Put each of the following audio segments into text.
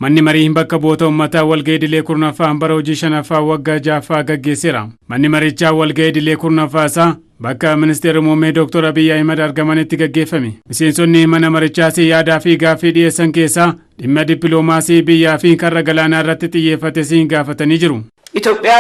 Manni marii bakka bu'oota uummataa walga'ii idilee 10ffaa bara hojii 5ffaa waggaa 6ffaa gaggeesseera. Manni marichaa walga'ii idilee 10ffaa isaa bakka Ministeerri Muummee Dr. Abiyyi Ahimad argamanitti gaggeeffame. Miseensonni mana marichaas yaadaa fi gaaffii dhiyeessan keessaa dhimma dippiloomaasii biyyaa fi karra galaanaa irratti xiyyeeffates gaafatanii jiru. ኢትዮጵያ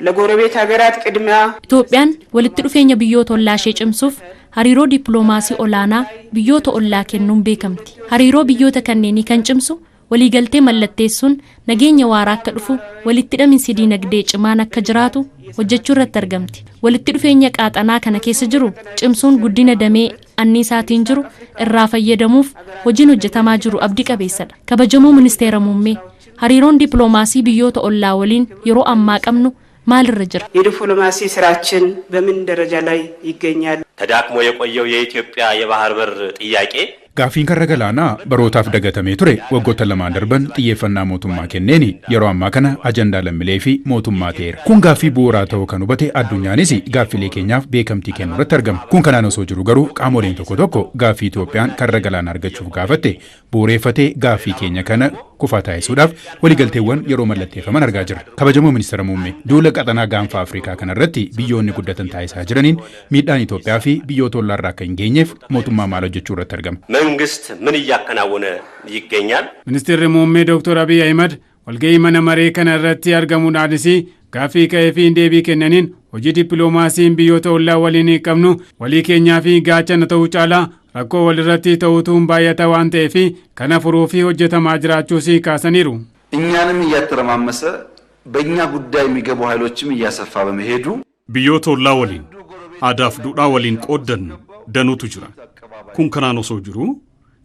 ለጎረቤት ሀገራት ቅድሚያ Itoophiyaan walitti dhufeenya biyyoota ollaa ishee cimsuuf hariiroo dippiloomaasii olaanaa biyyoota ollaa kennuun beekamti. Hariiroo biyyoota kanneenii kan cimsu waliigaltee mallatteessuun nageenya waaraa akka dhufu, walitti hidhaminsi diinagdee cimaan akka jiraatu hojjechuu irratti argamti. Walitti dhufeenya qaaxanaa kana keessa jiru cimsuun guddina damee anniisaatiin jiru irraa fayyadamuuf hojiin hojjetamaa jiru abdii qabeessadha. Kabajamoo Ministeera Muummee, hariiroon dippiloomaasii biyyoota ollaa waliin yeroo ammaa qabnu maalirra jira? የዲፕሎማሲ ስራችን በምን ደረጃ ላይ ይገኛል? ተዳክሞ የቆየው የኢትዮጵያ የባህር በር ጥያቄ Gaaffiin karra galaanaa barootaaf dagatamee ture waggoota lamaan darban xiyyeeffannaa mootummaa kenneeni yeroo ammaa kana ajandaa lammiilee fi mootummaa ta'eera. Kun gaaffii bu'uuraa ta'uu kan hubate addunyaanis gaaffilee keenyaaf beekamtii kennuu irratti argama. Kun kanaan osoo jiru garuu qaamoleen tokko tokko gaaffii Itoophiyaan karra galaanaa argachuuf gaafatte bu'uureeffatee gaaffii keenya kana kufaa taasisuudhaaf waliigalteewwan yeroo mallatteeffaman argaa jirra. Kabajamoo Ministeera Muummee, duula qaxanaa Gaanfa Afrikaa kanarratti biyyoonni guddatan taasisaa jiraniin miidhaan Itoophiyaa fi biyyoota ollaarraa akka hin geenyeef mootummaa maal hojjechuu irratti argama? መንግስት ምን እያከናወነ ይገኛል? Ministeerri Muummee Dr. Abiyyi Ahimad walga'ii mana maree kana irratti argamuudhaanis gaaffii ka'ee fi deebii kennaniin, hojii dippiloomaasiin biyyoota ollaa waliin qabnu walii keenyaa fi gaachana ta'uu caalaa rakkoo walirratti ta'uutuun baay'ata waan ta'eef kana furuu fi hojjetamaa jiraachuus kaasaniiru. እኛንም እያተረማመሰ በእኛ ጉዳይ የሚገቡ ኃይሎችም እያሰፋ በመሄዱ Biyyoota ollaa waliin aadaaf duudhaa waliin qooddannu danuutu jira. Kun kanaan osoo jiru,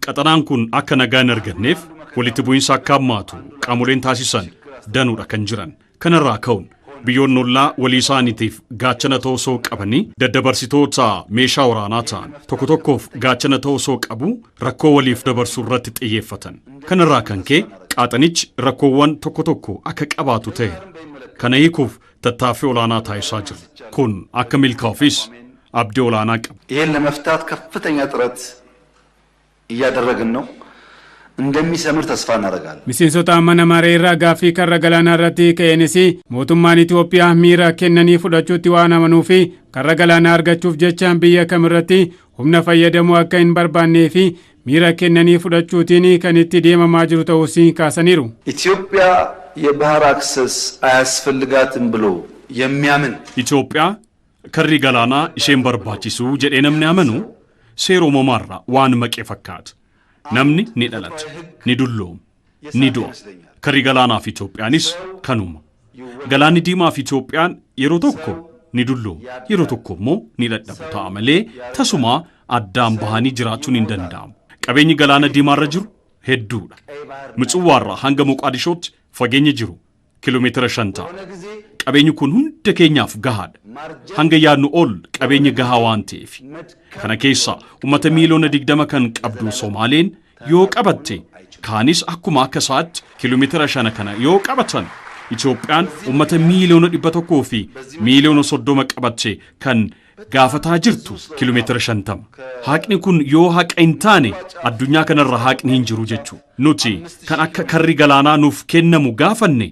qaxanaan kun akka nagaa hin arganneef walitti bu'iinsa akka hammaatu qaamoleen taasisan danuudha kan jiran. Kanarraa ka'uun biyyoonni ollaa walii isaaniitiif gaachana ta'uu osoo qabanii daddabarsitoota meeshaa waraanaa ta'an, tokko tokkoof gaachana ta'uu osoo qabu rakkoo waliif dabarsuu irratti xiyyeeffatan. Kanarraa kan ka'e qaaxanichi rakkoowwan tokko tokko akka qabaatu ta'e. Kana hiikuuf tattaaffii olaanaa taasisaa jiru. Kun akka milkaa'uufis abdii olaanaa qaba. ይህን ለመፍታት ከፍተኛ ጥረት እያደረግን ነው። እንደሚሰምር ተስፋ እናደርጋለን። Miseensota mana maree irraa gaaffii karra galaanaa irratti ka'eenis, mootummaan Itoophiyaa miira kennanii fudhachuutti waan amanuu fi karra galaanaa argachuuf jecha biyya kamirratti humna fayyadamuu akka hin barbaannee fi miira kennanii fudhachuutiin kan itti deemamaa jiru ta'uus kaasaniiru. ኢትዮጵያ የባህር አክሰስ አያስፈልጋትም ብሎ የሚያምን Itoophiyaa karri galaanaa isheen barbaachisu jedhee namni amanu seera uumamaarraa waan maqee fakkaata. Namni ni dhalata, ni dullooma, ni du'a. Karri galaanaa fi Itoophiyaanis kanuma. Galaanni Diimaa fi Itoophiyaan yeroo tokko ni dulloomu, yeroo tokko immoo ni dadhabu ta'a malee tasuma addaan bahanii jiraachuun hin danda'amu. Qabeenyi Galaana Diimaarra jiru hedduudha. Mitsawwaarraa hanga Moqaadishootti fageenyi jiru kiiloomeetira 5 ta'a. Qabeenyi kun hunda keenyaaf gahaadha. Hanga yaadnu ol qabeenya gahaa waan ta'eef. Kana keessa uummata miiliyoona 20 kan qabdu Somaaleen yoo qabatte, kaanis akkuma akka isaatti kiiloomeetira 5 kana yoo qabatan, Itoophiyaan uummata miiliyoona 130 qabatte kan gaafataa jirtu kiiloomeetira 50. Haqni kun yoo haqa hin taane addunyaa kanarra haqni hin jiru jechuudha. Nuti kan akka karri galaanaa nuuf kennamu gaafanne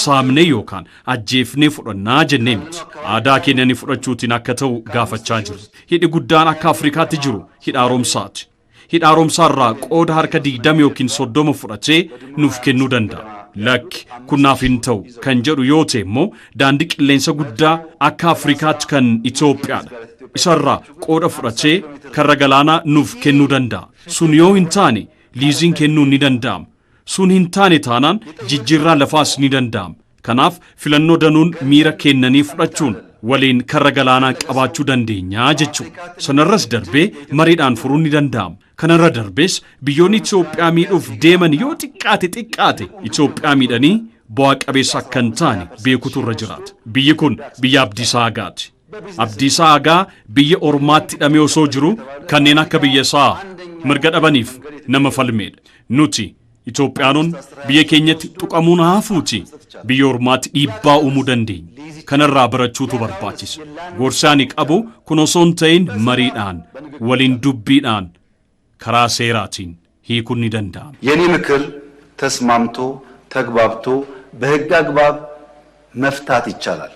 saamnee yookaan ajjeefnee fudhannaa jennee miti. Aadaa keenyanii fudhachuutiin akka ta'u gaafachaa jiru. Hidhi guddaan akka Afrikaatti jiru hidha Haaromsaati. Hidha Haaromsaarraa qooda harka 20 yookiin 30 fudhatee nuuf kennuu danda'a. Lakki, kunnaaf hin ta'u kan jedhu yoo ta'e immoo daandii qilleensa guddaa akka Afrikaatti kan Itoophiyaadha. Isarraa qooda fudhatee karra galaanaa nuuf kennuu danda'a. Sun yoo hin taane liiziin kennuun ni danda'ama. Sun hin taane taanaan jijjiirraa lafaas ni danda'ama. Kanaaf filannoo danuun miira kennanii fudhachuun waliin karra galaanaa qabaachuu dandeenyaa jechuudha. Sanarras darbee mariidhaan furuun ni danda'ama. Kanarra darbees biyyoonni Itoophiyaa miidhuuf deeman yoo xiqqaate xiqqaate Itoophiyaa miidhanii bu'aa qabeessa akka hin taane beekutu irra jiraata. Biyyi kun biyya Abdiisaa Agaati. Abdiisaa Agaa biyya ormaatti hidhamee osoo jiru kanneen akka biyya isaa mirga dhabaniif nama falmeedha. Nuti Itoophiyaanonni biyya keenyatti tuqamuun hafuuti biyya ormaatti dhiibbaa uumuu dandeenya. Kanarraa barachuutu barbaachisa. Gorsaani qabu kun osoo hin ta'in mariidhaan, waliin dubbiidhaan, karaa seeraatiin hiikuun ni danda'ama. የኔ ምክር ተስማምቶ ተግባብቶ በህግ አግባብ መፍታት ይቻላል።